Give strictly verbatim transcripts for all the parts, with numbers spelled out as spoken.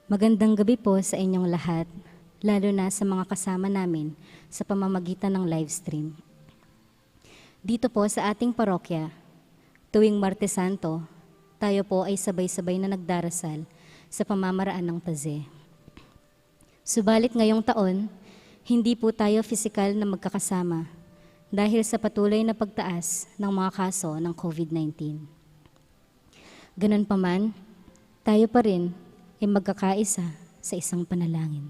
Magandang gabi po sa inyong lahat, lalo na sa mga kasama namin sa pamamagitan ng live stream. Dito po sa ating parokya, tuwing Martes Santo, tayo po ay sabay-sabay na nagdarasal sa pamamaraan ng taze. Subalit ngayong taon, hindi po tayo pisikal na magkakasama dahil sa patuloy na pagtaas ng mga kaso ng COVID nineteen. Ganun pa man, tayo pa rin ay magkakaisa sa isang panalangin.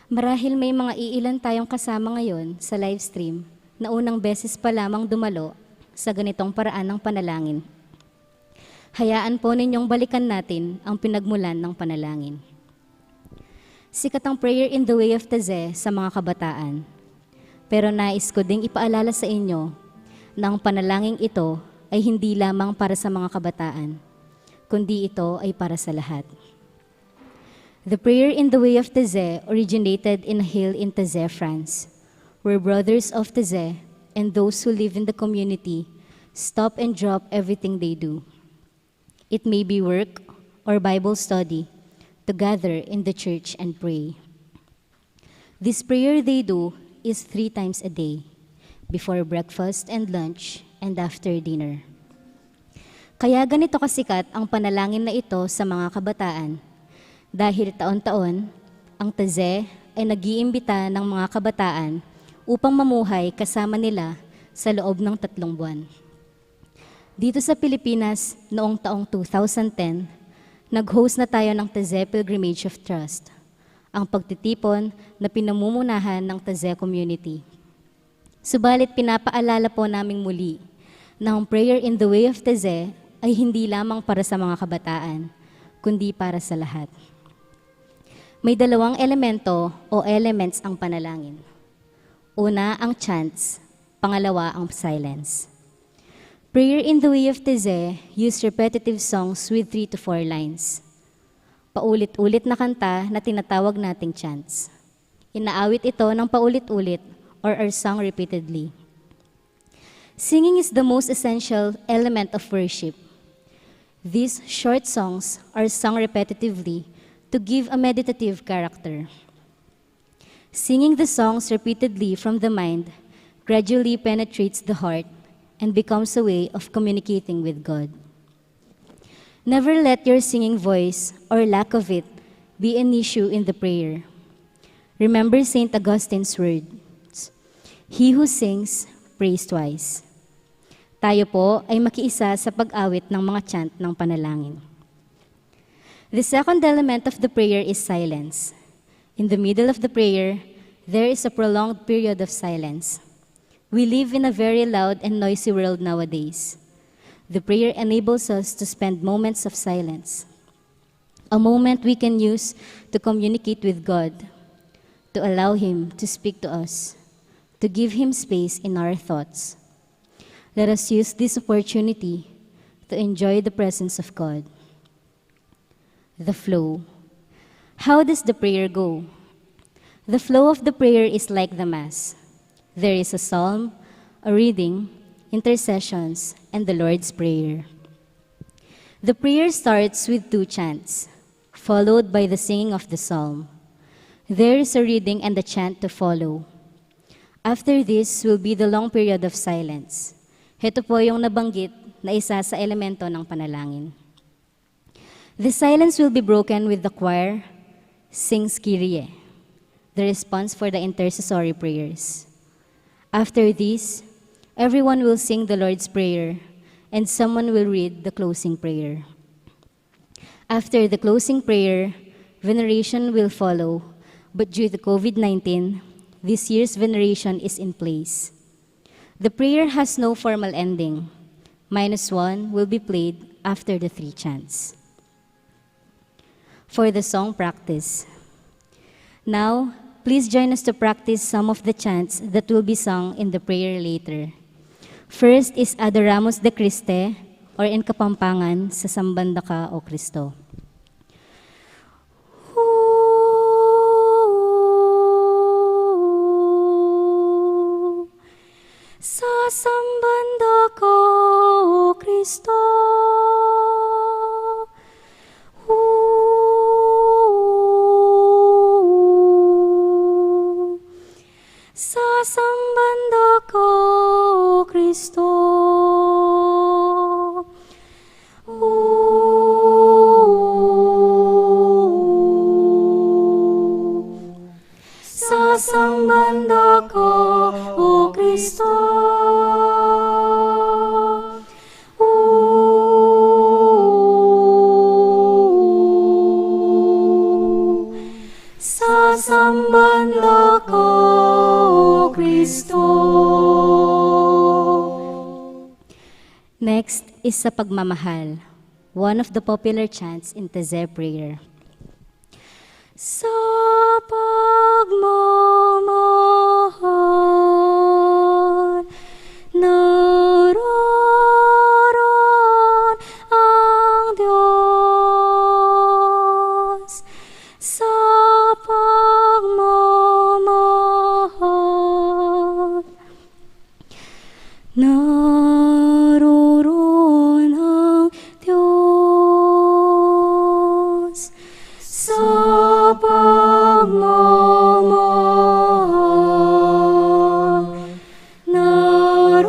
Marahil may mga iilan tayong kasama ngayon sa live stream na unang beses pa lamang dumalo sa ganitong paraan ng panalangin. Hayaan po ninyong balikan natin ang pinagmulan ng panalangin. Sikat ang prayer in the way of taze sa mga kabataan. Pero nais ko ding ipaalala sa inyo na ang panalangin ito ay hindi lamang para sa mga kabataan, kundi ito ay para sa lahat. The prayer in the way of taze originated in a hill in Taze, France, where brothers of taze and those who live in the community stop and drop everything they do. It may be work or Bible study, to gather in the church and pray. This prayer they do is three times a day, before breakfast and lunch, and after dinner. Kaya ganito kasikat ang panalangin na ito sa mga kabataan, dahil taon-taon, ang taze ay nag-iimbita ng mga kabataan upang mamuhay kasama nila sa loob ng tatlong buwan. Dito sa Pilipinas, noong taong two thousand ten, nag-host na tayo ng Taze Pilgrimage of Trust, ang pagtitipon na pinamumunahan ng Taze community. Subalit pinapaalala po naming muli na ang prayer in the way of Taze ay hindi lamang para sa mga kabataan, kundi para sa lahat. May dalawang elemento o elements ang panalangin. Una ang chants, pangalawa ang silence. Prayer in the way of Taze use repetitive songs with three to four lines. Paulit-ulit na kanta na tinatawag nating chants. Inaawit ito ng paulit-ulit or are sung repeatedly. Singing is the most essential element of worship. These short songs are sung repetitively to give a meditative character. Singing the songs repeatedly from the mind gradually penetrates the heart and becomes a way of communicating with God. Never let your singing voice or lack of it be an issue in the prayer. Remember Saint Augustine's words, "He who sings, prays twice." Tayo po ay makiisa sa pag-awit ng mga chant ng panalangin. The second element of the prayer is silence. In the middle of the prayer, there is a prolonged period of silence. We live in a very loud and noisy world nowadays. The prayer enables us to spend moments of silence, a moment we can use to communicate with God, to allow Him to speak to us, to give Him space in our thoughts. Let us use this opportunity to enjoy the presence of God. The flow. How does the prayer go? The flow of the prayer is like the Mass. There is a psalm, a reading, intercessions, and the Lord's Prayer. The prayer starts with two chants, followed by the singing of the psalm. There is a reading and a chant to follow. After this will be the long period of silence. Heto po yung nabanggit na isa sa elemento ng panalangin. The silence will be broken with the choir sings Kyrie, the response for the intercessory prayers. After this, everyone will sing the Lord's Prayer, and someone will read the closing prayer. After the closing prayer, veneration will follow, but due to COVID nineteen, this year's veneration is in place. The prayer has no formal ending. Minus one will be played after the three chants. For the song practice. Now, please join us to practice some of the chants that will be sung in the prayer later. First is Adoramus te Christe, or in Kapampangan, Sasambanda Ka, O Kristo. Sasambanda Ka, O Kristo. Kristo. O, sasamban da ka, O Kristo. O, sasamban da ka, O Kristo. Next is sa pagmamahal, one of the popular chants in Taizé prayer. Sa pagmamahal, naroron ang Diyos. Sa pagmamahal, naroron ang Diyos. Sa pagmamahal, naroron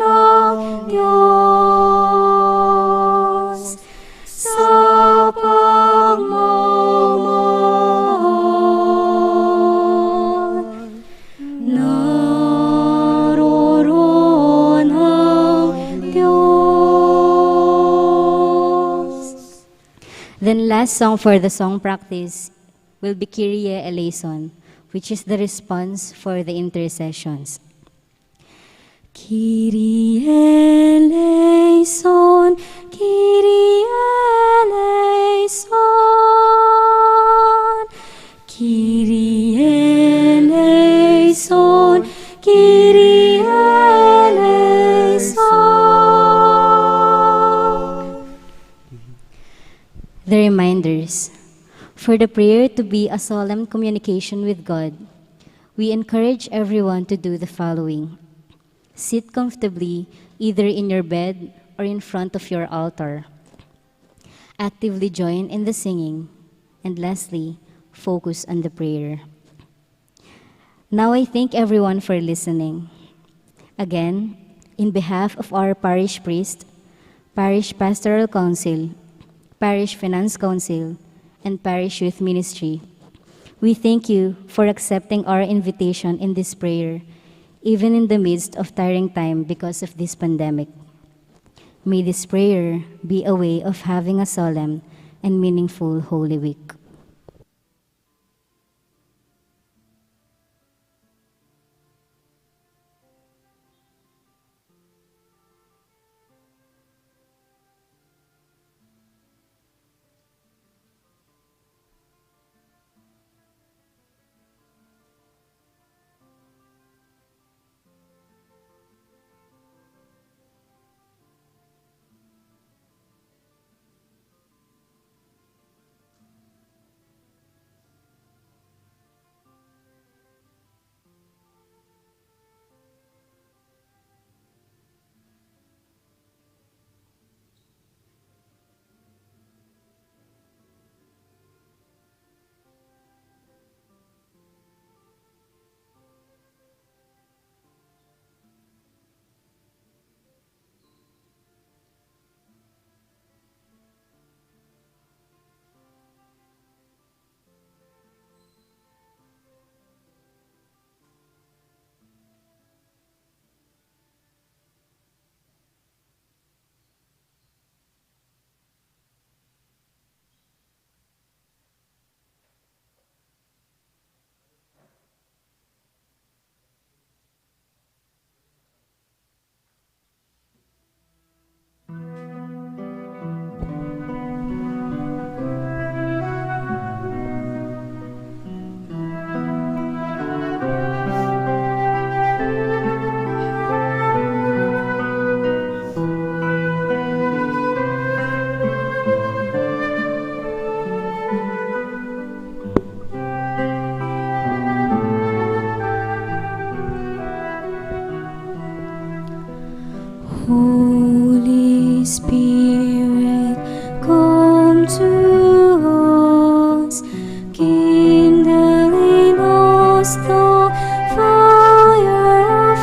ang Diyos. Sa pagmamahal, naroron ang Diyos. Then last song for the song practice will be Kyrie eleison, which is the response for the intercessions. Kyrie eleison, Kyrie eleison, Kyrie eleison, Kyrie eleison. The reminders. For the prayer to be a solemn communication with God, we encourage everyone to do the following. Sit comfortably, either in your bed or in front of your altar. Actively join in the singing. And lastly, focus on the prayer. Now I thank everyone for listening. Again, in behalf of our parish priest, parish pastoral council, parish finance council, and parish youth ministry, we thank you for accepting our invitation in this prayer, even in the midst of tiring time because of this pandemic. May this prayer be a way of having a solemn and meaningful Holy Week. Holy Spirit, come to us, kindle in us the fire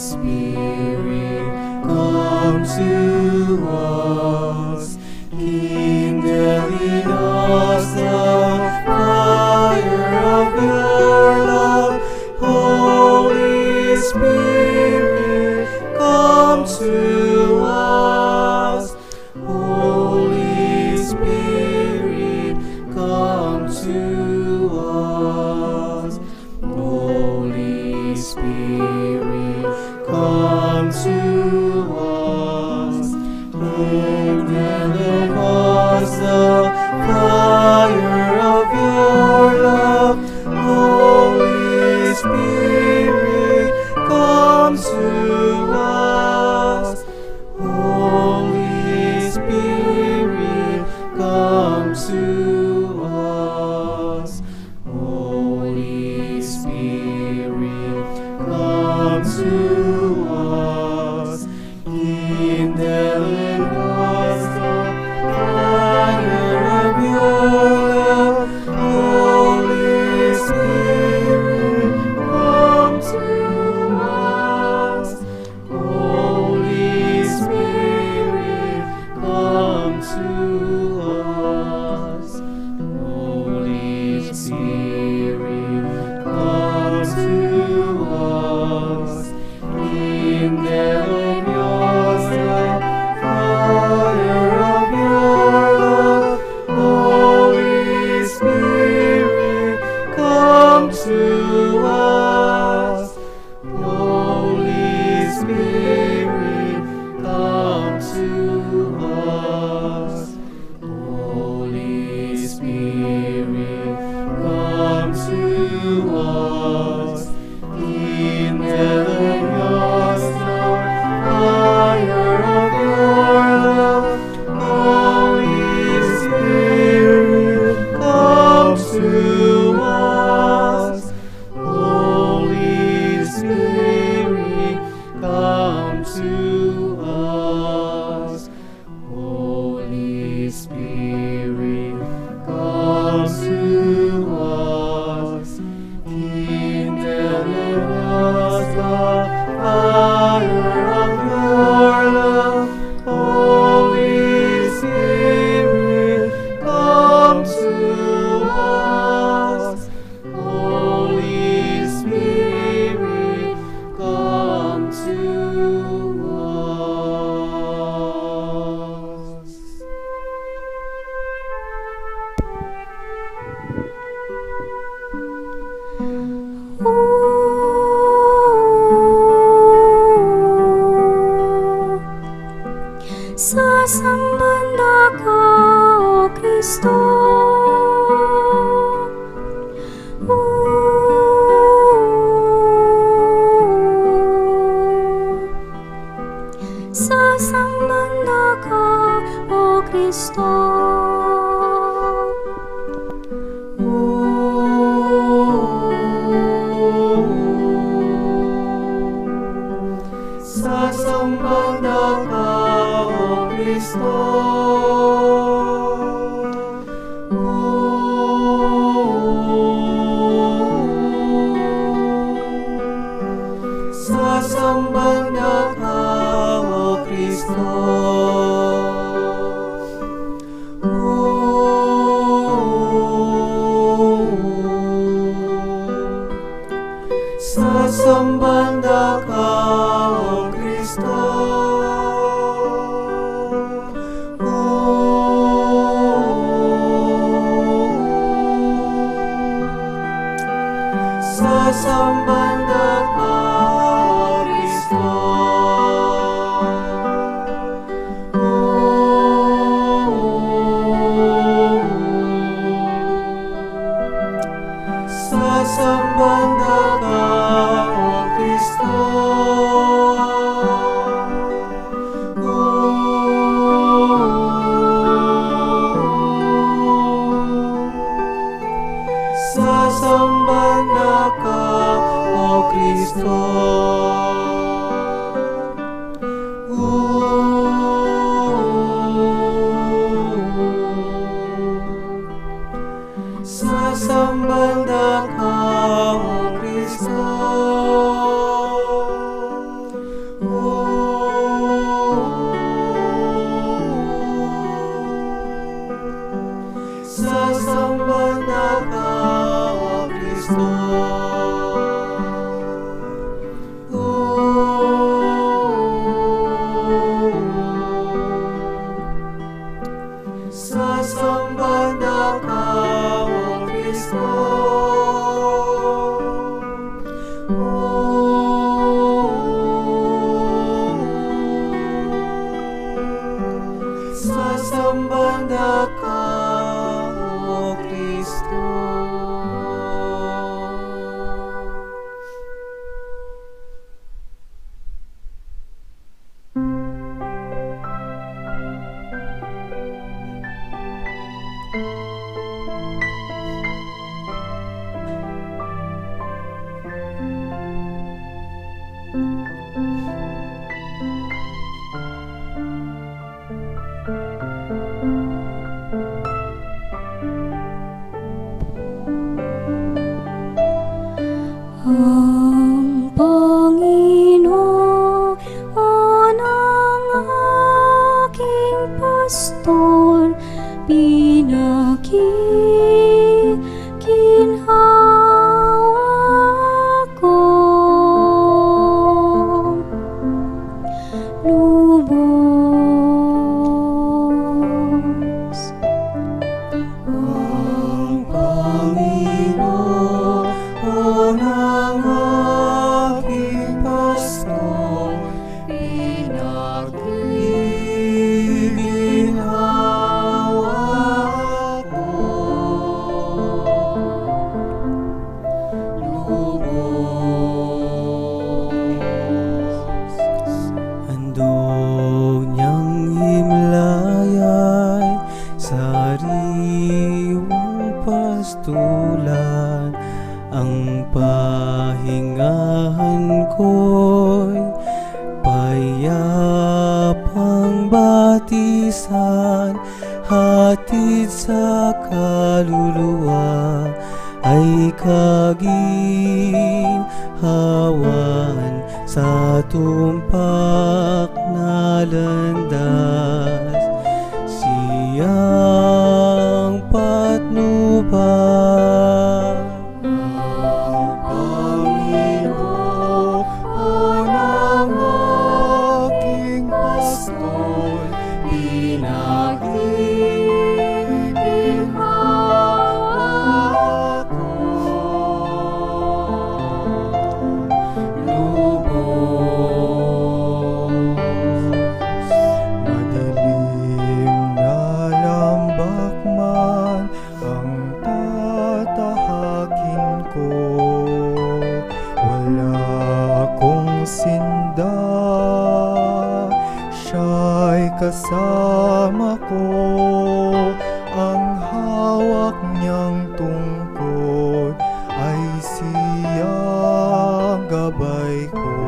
Spirit, come to us. Kindle in us the fire of your love. Holy Spirit, come to us. Holy Spirit, come to us. Holy Spirit, come to us. Kindle in us the fire of your love. Holy Spirit, come to us. Holy Spirit, come to us. Holy Spirit, come to us. Kindle in us the fire of your love. Holy Spirit, come to us. Holy Spirit, come to us. Holy Spirit, come to us. Kindle in us the fire of your love. Holy Spirit, come to us. Holy Spirit, come to us. Holy Spirit, come to us. Kindle in us the fire of your love. Holy Spirit, come to us. Holy Spirit, come to us. Holy Spirit, come to us. Kindle in us the fire of your love. Holy Spirit, come to us. Holy Spirit, come to us. Sasamban da ka, O Kristo. Sasamban da ka, O Kristo. Sasamban da ka, O Kristo. Sasamban da ka, O Kristo. Sasamban da ka, O Kristo. Sasamban da ka, O Kristo. Tisan, hatid sa kaluluwa, ay kaginhawan sa tumpak na landas, siyang patnubang. Ang Panginoon ang aking pastor, pinagiginhawa ko. Lubos. Madilim na lambak man ang tatahakin ko, wala akong sinda, siya'y kasama ko. Ang hawak niyang tungkod ay siyang gabay ko,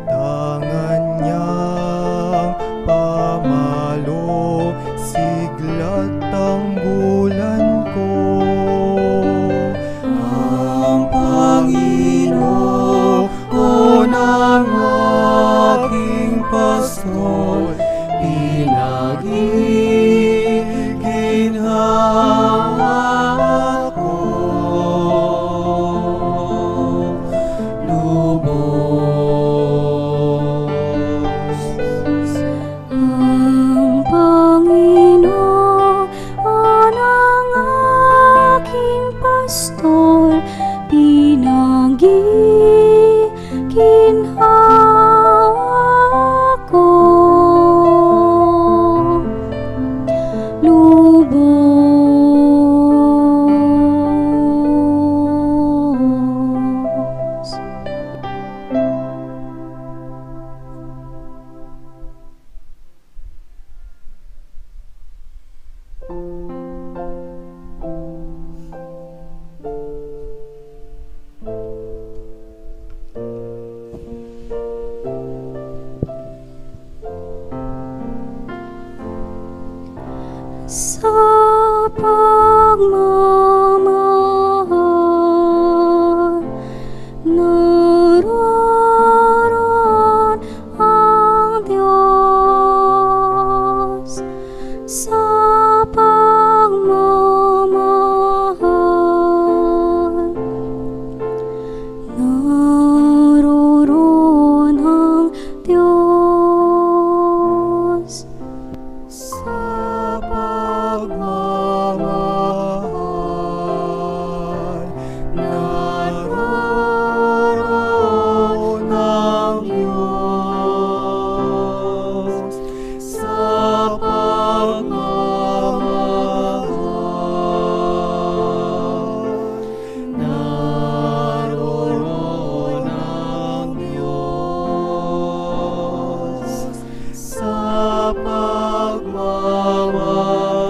tangan niyang pamalo, sigla't tanggulan ko. Ang Panginoon ang aking pastor, pinagiginhawa ko. Lubos. Ang Panginoon ang aking pastor, pinagiginhawa ko. Lubos. Sa pagmamahal, naroroon ang Diyos. Sa pagmamahal, naroroon ang Diyos. Sa pagmamahal, naroroon ang Diyos. Sa pagmamahal, naroroon ang Diyos. Sa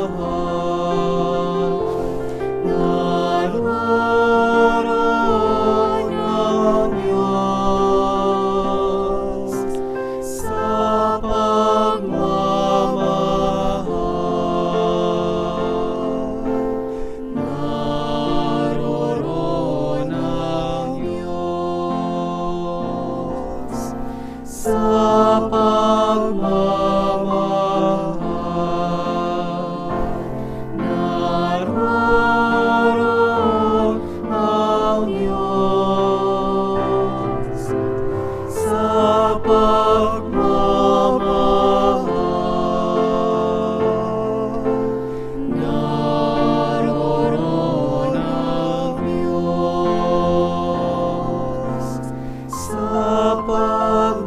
pagmamahal, naroroon ang Diyos. Sa pagmamahal, naroroon ang Diyos. Sa pagmamahal, naroroon ang Diyos. Sa pagmamahal, naroroon ang Diyos. Sa pagmamahal,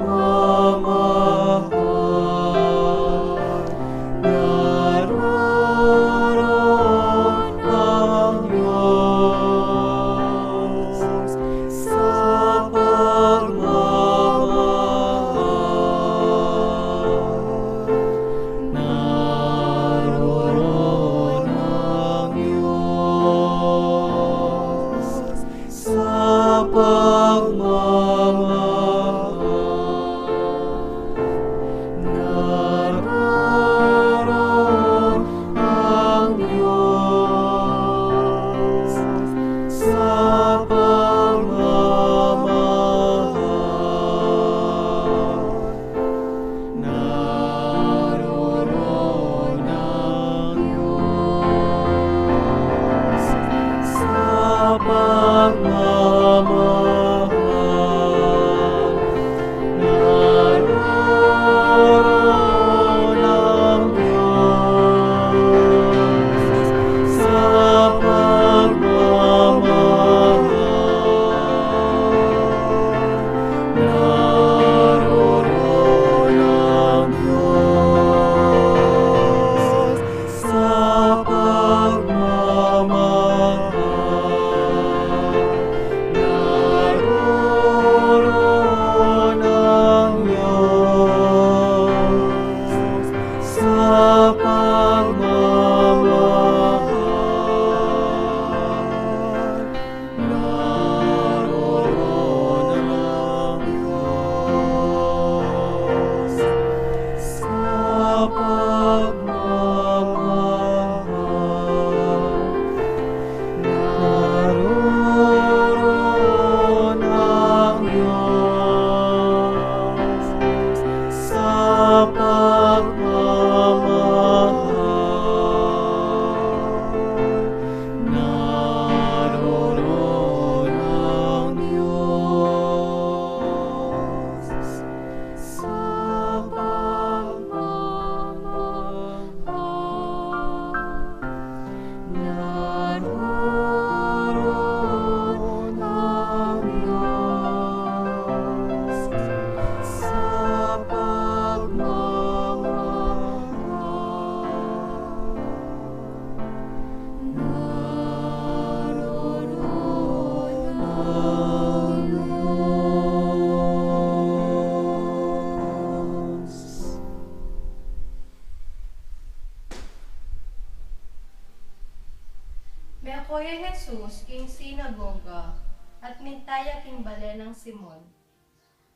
Meko ya i Jesus king sinagoga, at minta ya king balen nang Simon.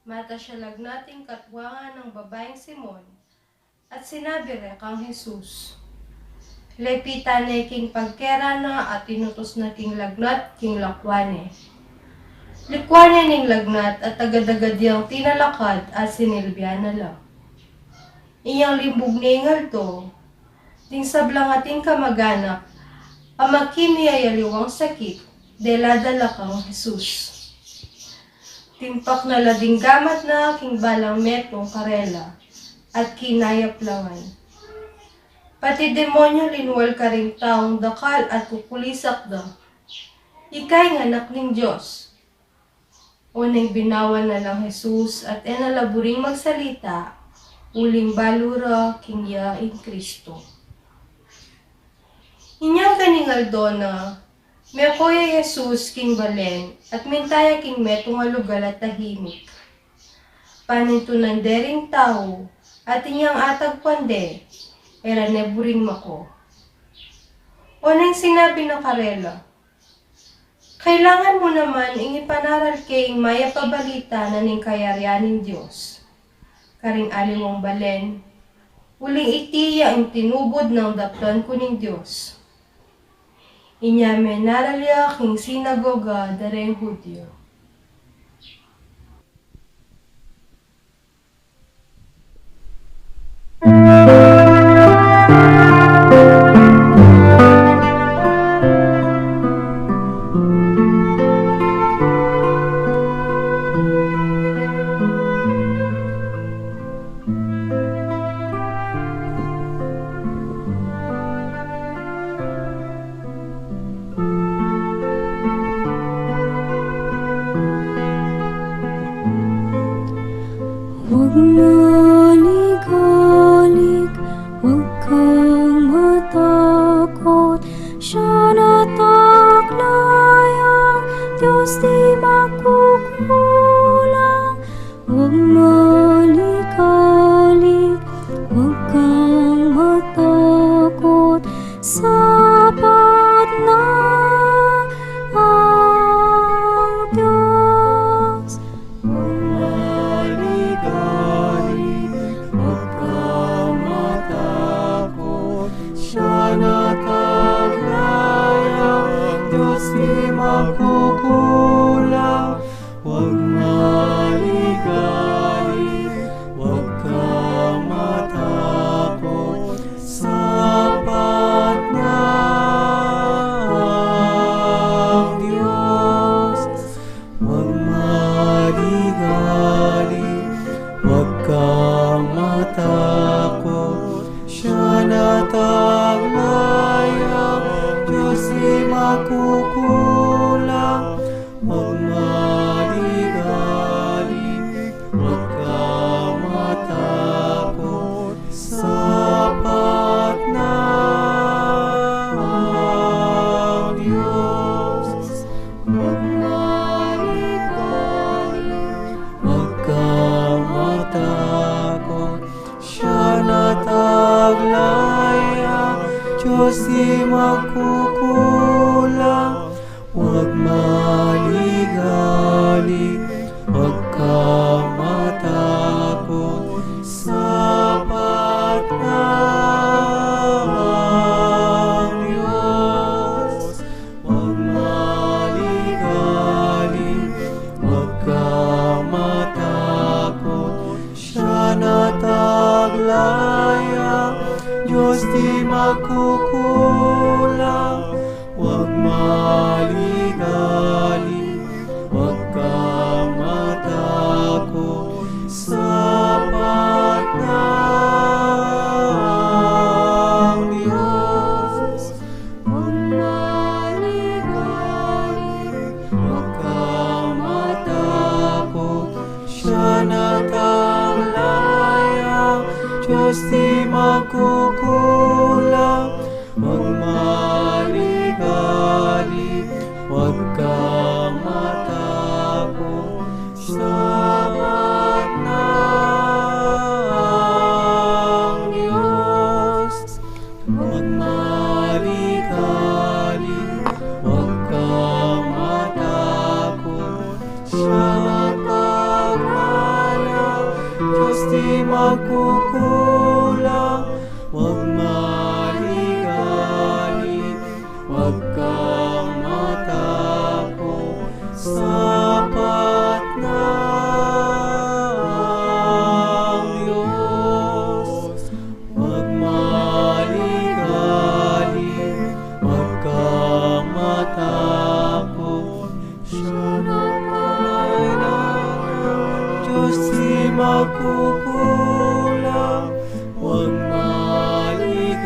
Mata ya lagnat ing katwang nang babaing Simon, at sinabi re kang Jesus. Lepitan ne king pagkera na at inutus na king lagnat king lakwan ne. Likwan ne ning lagnat at agad-agad yang tinalakad at sinilbian na la. Inyang limbug ne ing aldo, ding sablang ating kamaganak a makimi ya aliwang sakit, dela da la kang Jesus. Timpak na la ding gamat na king balang metung karela, at kinayap la ngan. Pati demonyu linwal karing taung dakal at kukulisak da, "Ika ing Anak ning Dios." Oneng binawan na lang Jesus at e na la buring magsalita, uling balu ra king iya ing Kristo. Inyang kaning aldo na, meko ya i Jesus king balen at minta ya king metung a lugal a tahimik. Panintunan de ring tau, at inyang atagpuan de, e ra ne buring mako. Oneng sinabi na karela, "Kailangan mu naman ing ipanaral ke ing mayap a balita na ning kayarian ning Dios karing aliwang balen, uling iti ya ing tinubud nang daptan ku ning Dios." Inya menaral ya king sinagoga da reng Judio. Wag maligalig, wag kang matakot, siya na taglay ang Diyos di makukulang. Wag maligalig, wag kang matakot, sapat na ang Diyos. Wag maligalig, wag kang matakot, siya na taglay ang Diyos di makukulang. Wag maligalig, wag kang matakot, sapat na ang Diyos. Wag maligalig, wag kang matakot, siya na taglay ang Diyos di makukulang. Wag maligalig, wag kang matakot, sapat na ang Diyos. Wag maligalig, wag kang matakot, siya na taglay ang Diyos di makukulang. Wag maligalig, wag kang matakot, sapat na ang Diyos. Wag maligalig, wag kang matakot, siya na taglay ang Diyos di makukulang. Wag maligalig, wag kang matakot, sapat na ang Diyos. Wag maligalig, wag kang matakot, siya na taglay ang Diyos di makukulang. Wag maligalig, wag kang matakot, sapat na ang Diyos. Wag maligalig, Diyos di magkukulang, wag maligalig, wag kang matapang, sapat na ang Diyos. Wag maligalig, wag kang matapang, siya na ang Diyos di magkukulang, wag maligalig,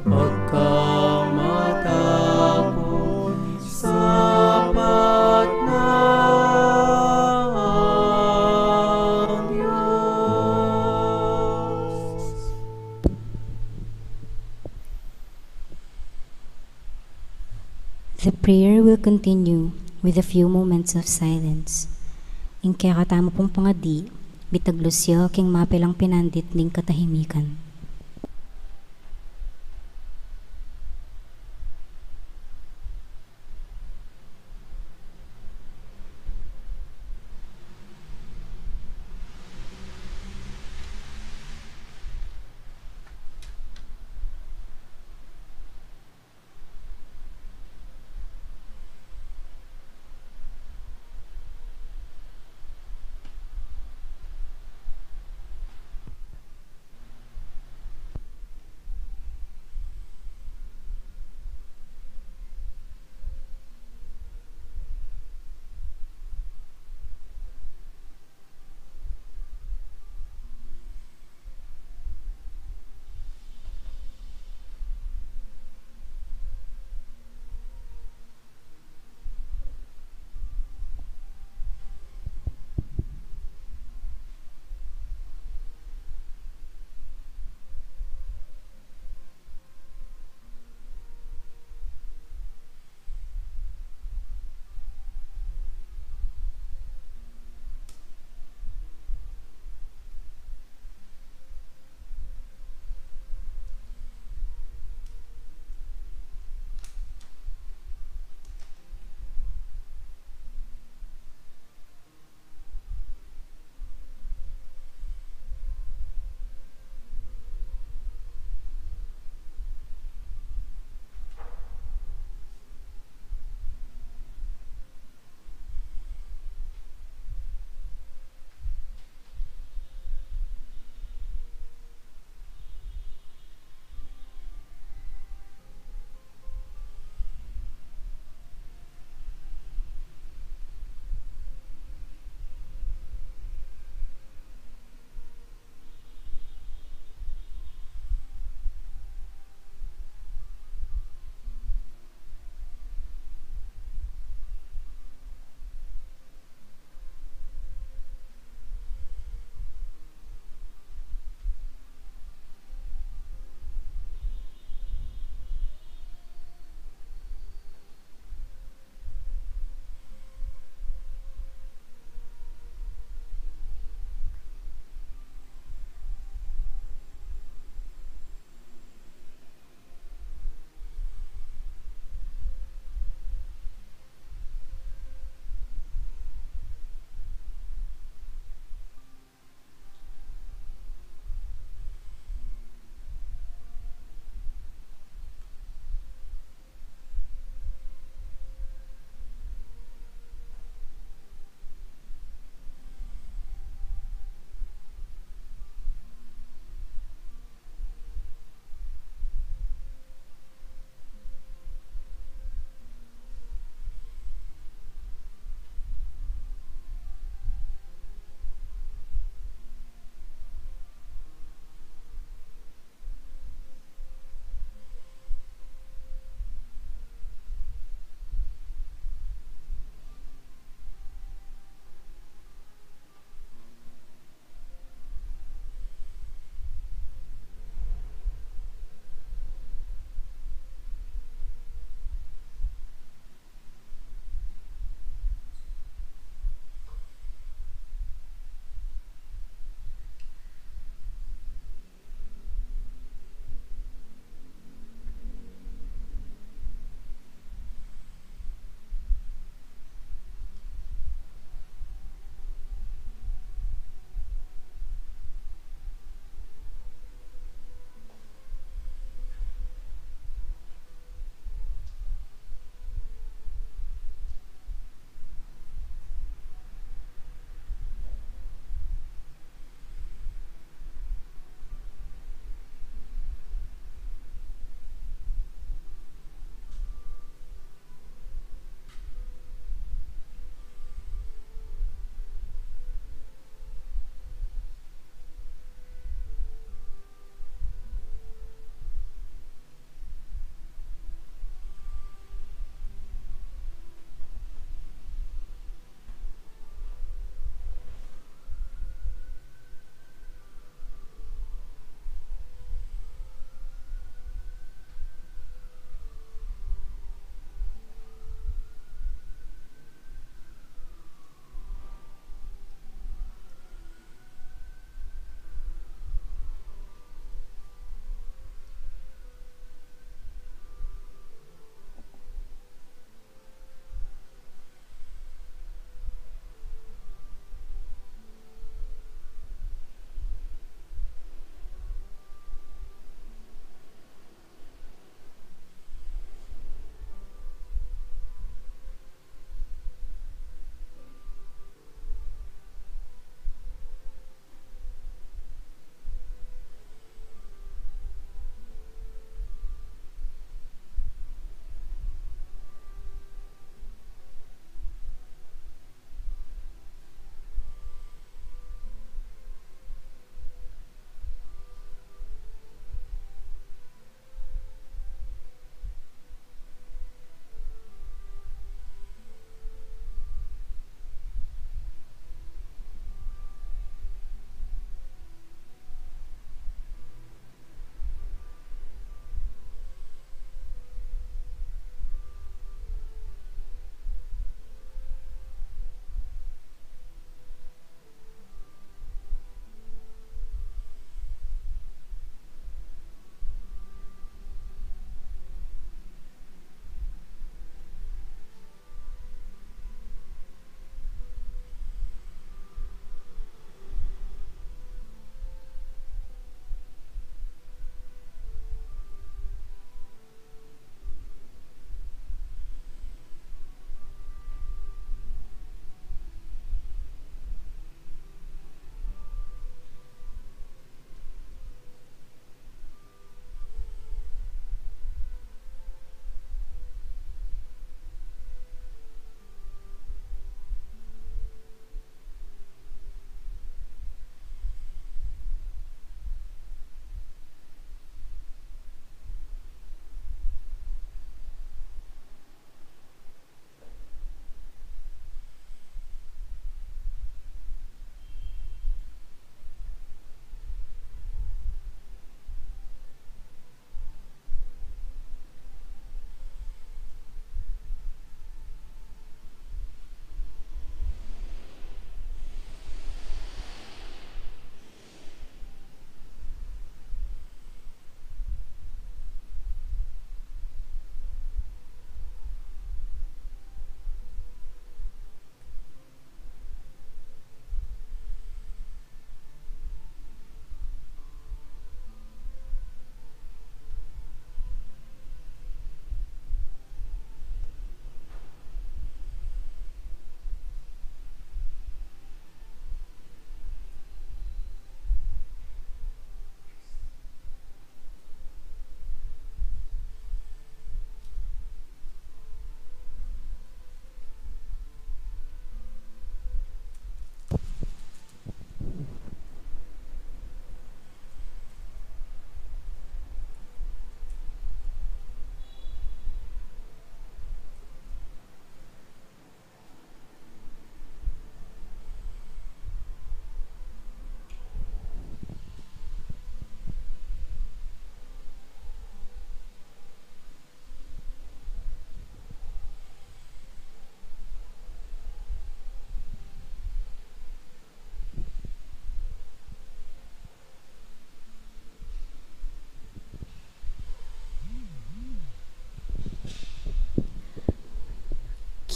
wag kang matapang, sapat na ang Diyos. The prayer will continue with a few moments of silence. Ing kekatamu pung pangadi, mitaglus ya king mapilang pinandit ning katahimikan.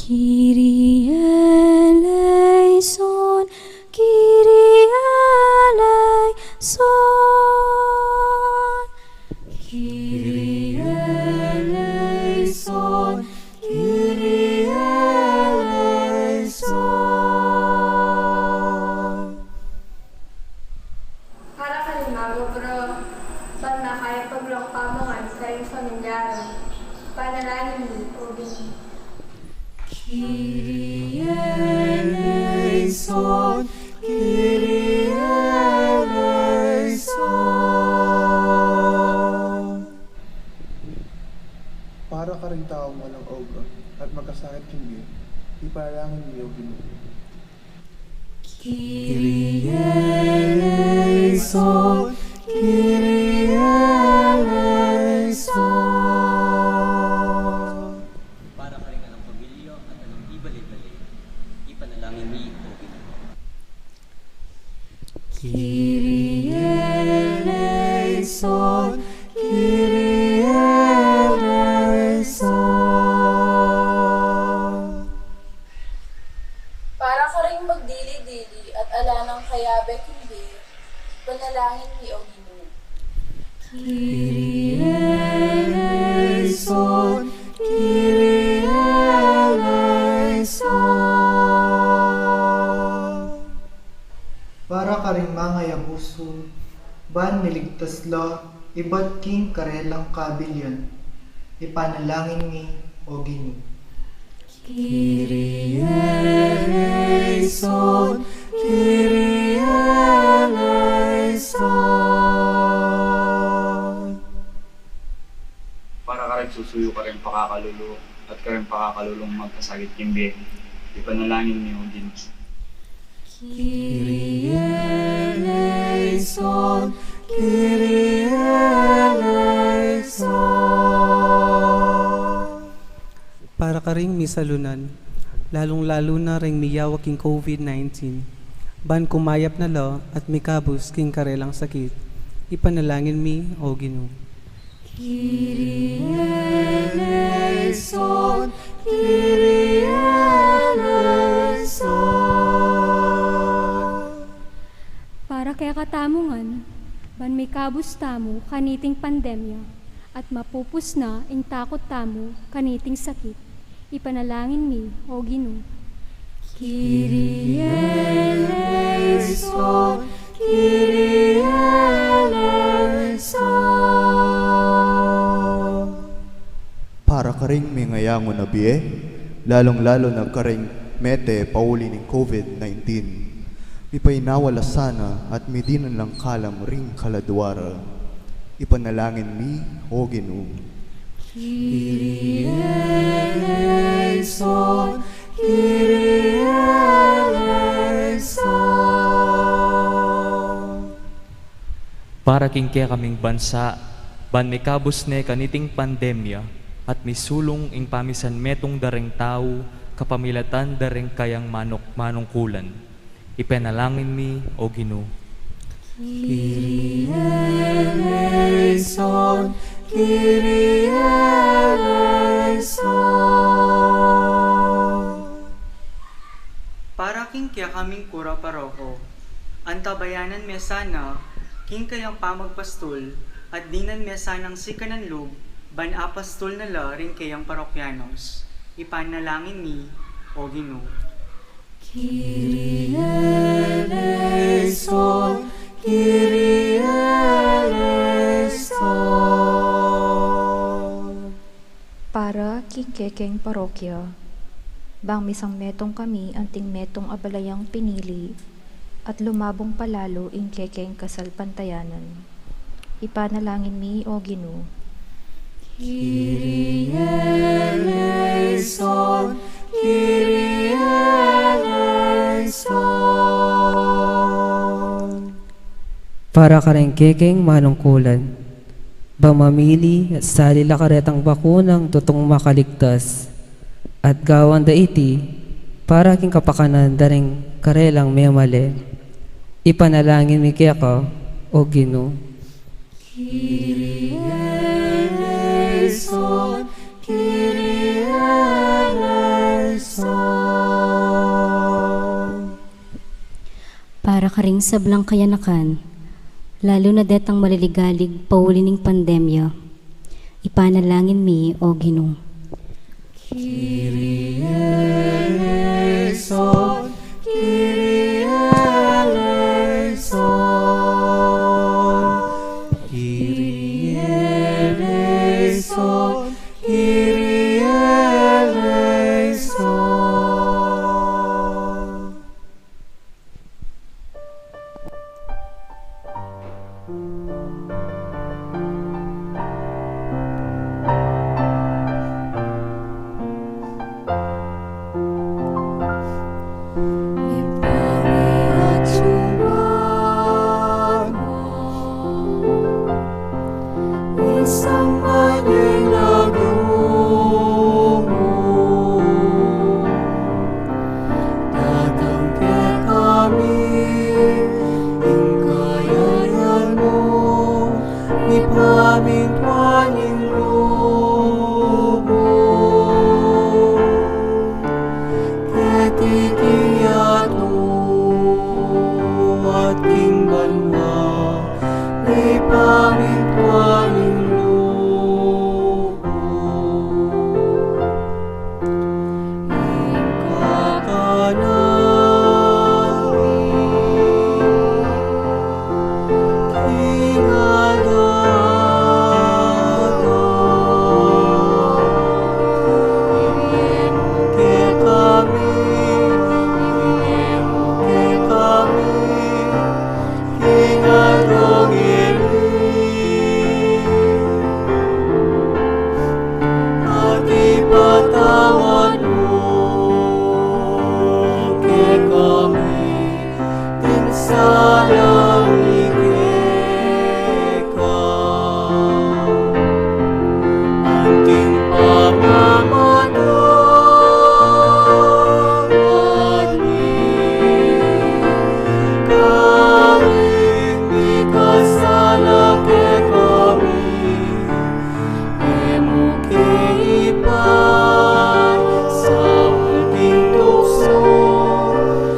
Kyrie eleison, Kyrie eleison, Kyrie eleison, Kyrie eleison. Para karing magobra, ban makaya paglaung pamangan karing pamilya ra, ipanalangin mi, O Ginu. Kyrie eleison, Kyrie eleison. Para karing taung alang auga at makasakit king bie, ipanalangin mi, O Ginu. Kyrie eleison, Kyrie eleison. Para karing alang pamilya at alang ibale-bale, ipanalangin mi, O Ginu. Kyrie eleison, Kyrie eleison. Para karing magdili-dili at ala nang kayabe king bie, ipanalangin mi, O Ginu. Kyrie eleison, Kyrie eleison. Para karing mangayang usu, ban miligtas la ibat king karelang kabilian, ipanalangin mi, O Ginu. Kyrie eleison, Kyrie eleison. Para karing susuyu karing pakakalulu at karing pakakalulung magkasakit king bie, ipanalangin mi, O Ginu. Kyrie eleison, Kyrie eleison. Para karing misalunan, lalung-lalu na ring miyawa king COVID nineteen, ban kumayap na la at mikabus king karelang sakit, ipanalangin mi, O Ginu. Kyrie eleison, Kyrie eleison. Para kekatamu ngan, ban mikabus tamu kaniting pandemya, at mapupus na ing takut tamu kaniting sakit, ipanalangin mi, O Ginu. Kyrie eleison, Kyrie eleison. Para karing mengayangu na bie, lalung-lalu na karing mete pauli ning COVID nineteen, mipainawa la sana at midinan lang kalam ring kaladua ra, ipanalangin mi, O Ginu. Kyrie eleison, Kyrie eleison. Para king kekaming bansa, ban mikabus ne kaniting pandemya, at misulung ing pamisanmetung da ring tau kapamilatan da ring kayang manuk-, manungkulan, ipanalangin mi, O Ginu. Kyrie eleison, Kyrie eleison. Para king kekaming kura paroko, antabayanan me sana king kayang pamagpastul, at dinan me sanang sikanan lub ban apastul na la ring kayang parokyanos, ipanalangin mi, O Ginu. Kyrie eleison, Kyrie eleison. Para king kekeng parokya, bang misangmetung kami anting metung a balayang pinili, at lumabung palalu ing kekeng kasalpantayanan, ipanalangin mi, O Ginu. Kyrie eleison, Kyrie eleison. Para karing kekeng manungkulan, bang mamili at sali la karetang bakunang tutung makaligtas, at gawan da iti para king kapakanan da ring karelang memale, ipanalangin mi keka, O Ginu. Kyrie eleison, Kyrie eleison. Para karing sablang kayanakan, lalu na detang maliligalig pauli ning pandemya, ipanalangin mi, O Ginu. Kyrie eleison, Kyrie eleison, Kyrie eleison, Kyrie eleison. Isang maninaglumu, datang kekami ing kayayan mu, mipamintuan ing lub mu keti king yatu at king banua, mipamintuan ing lub mu. Ing kakanan mi king aldo-aldo ibie mu kekami, ibie mu kekami king aldo ngeni, at ipatawad mu kekami ding sala mi keka, anting pamamatawad mi karing mikasala kekami, e mu ke ipasaul king tuksu,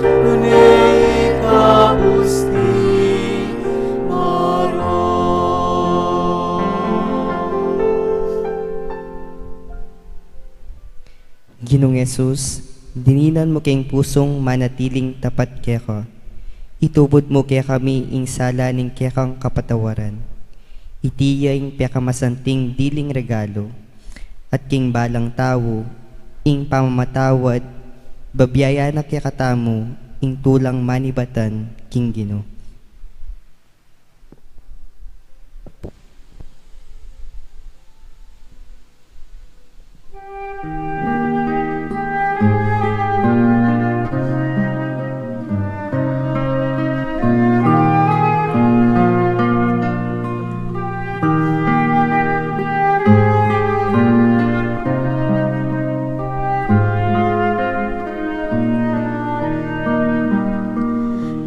nune ikabus ing marok. Ginung Jesus, dininan mu keng pusung manatiling tapat keka. Itubud mu kekami ing sala ning kekang kapatawaran. Iti ya ing pekamasanting diling regalu, at king balang tau, ing pamamatawad, babie na kekatamu ing tulang manibatan king Ginu.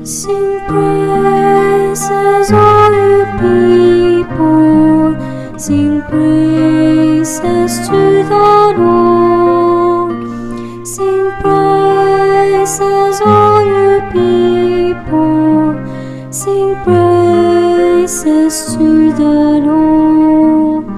Sing praises, all you people. Sing praises to the Lord. Sing praises, all you people. Sing praises to the Lord.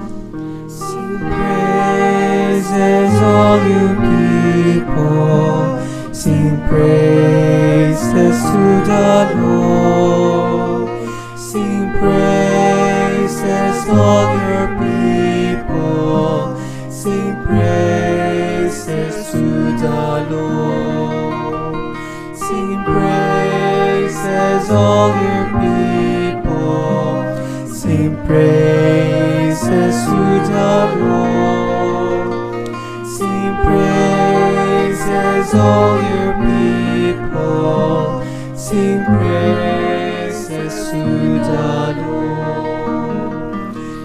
Sing praises, all you people. Sing praises to the Lord. Sing praises, all your people. Sing praises to the Lord. Sing praises, all your people. Sing praises to the Lord. Sing praises, all your people. Sing praises to the Lord.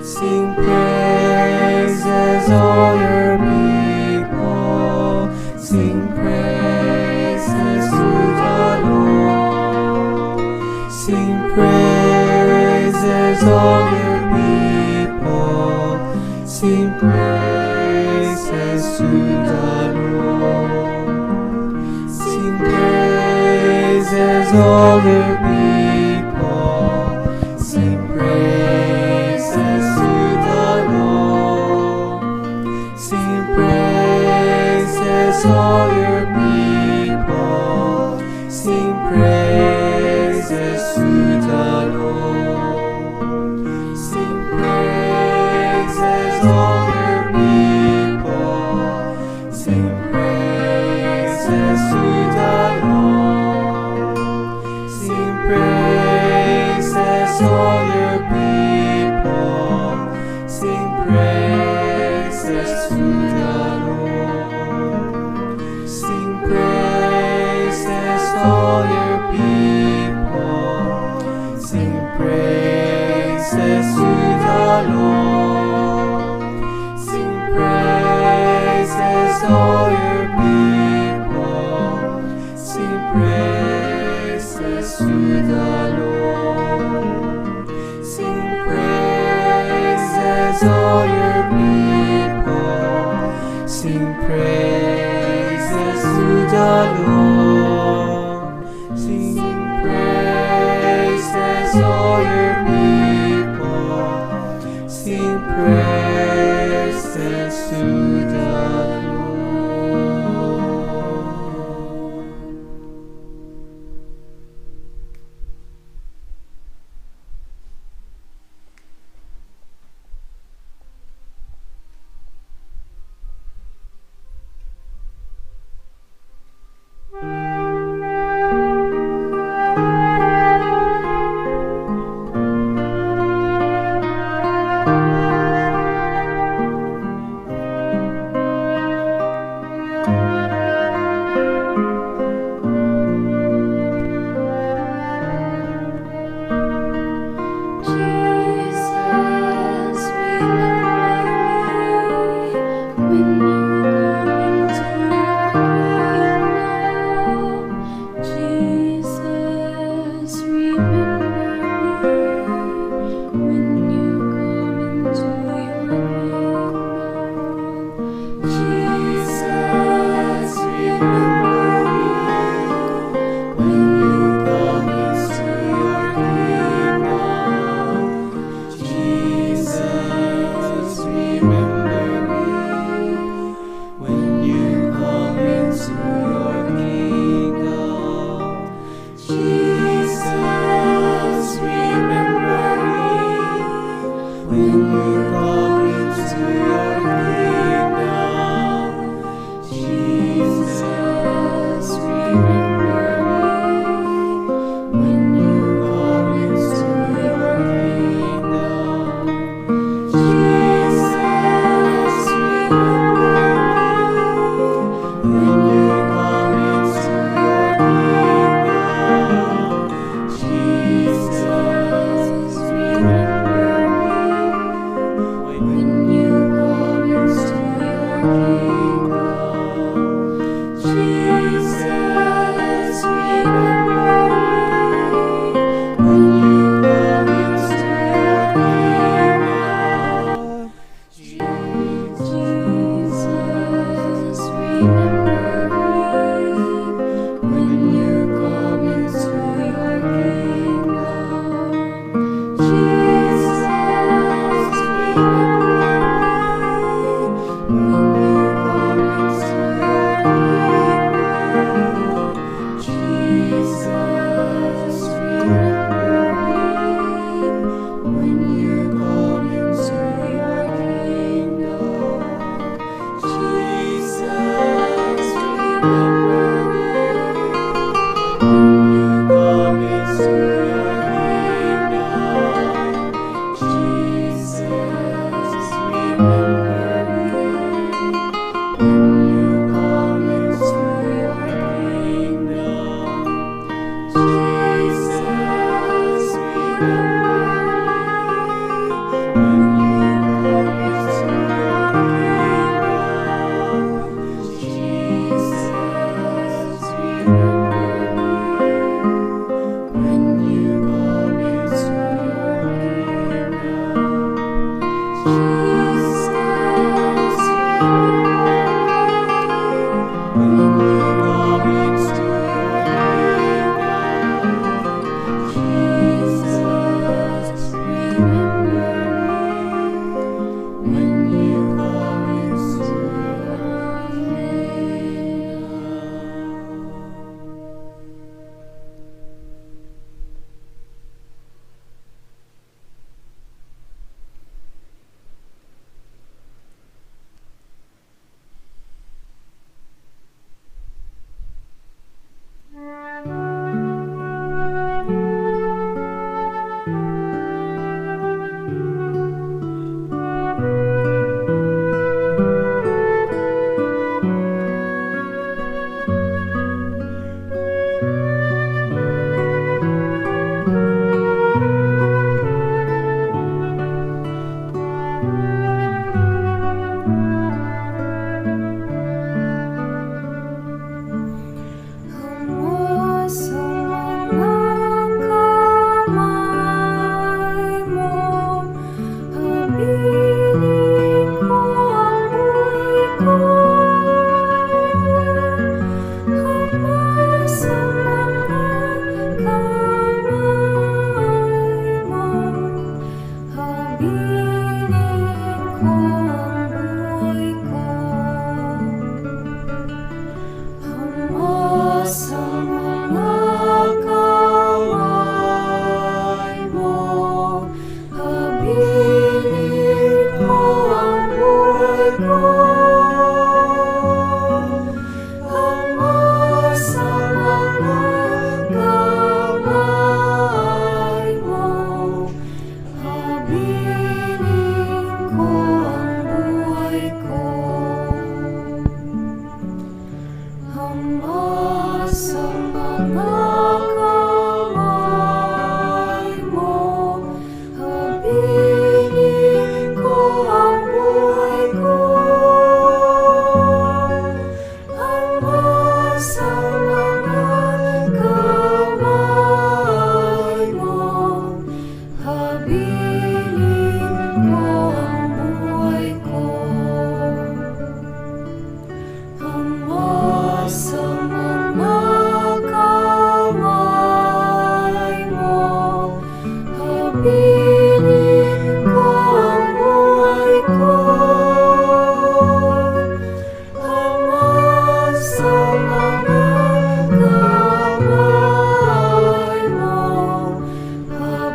Sing praises, all your people. Sing praises to the Lord. Sing praises, all your people. Sing praises to the Lord. All your people, sing praises to the Lord. Sing praises, all your people. Sing praises to the Lord. Sing praises, all your people. Sing praises to the Lord. Sing praises, all your people. Sing praises to the Lord. Sing praises, all your people. Sing praises to the Lord. Sing praises, all your people. Sing praises to the Lord. Sing praises, all your people. Sing praises to the Lord. Sing praises, all your people. Sing praises to the Lord.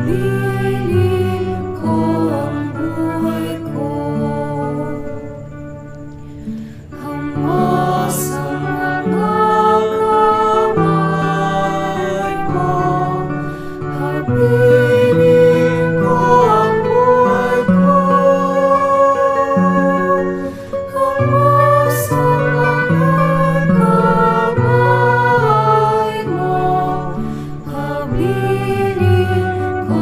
Habilin ko ang buhay ko. Ama, sa mga kamay mo, habilin ko ang buhay ko. Ama, sa mga kamay mo, habilin ko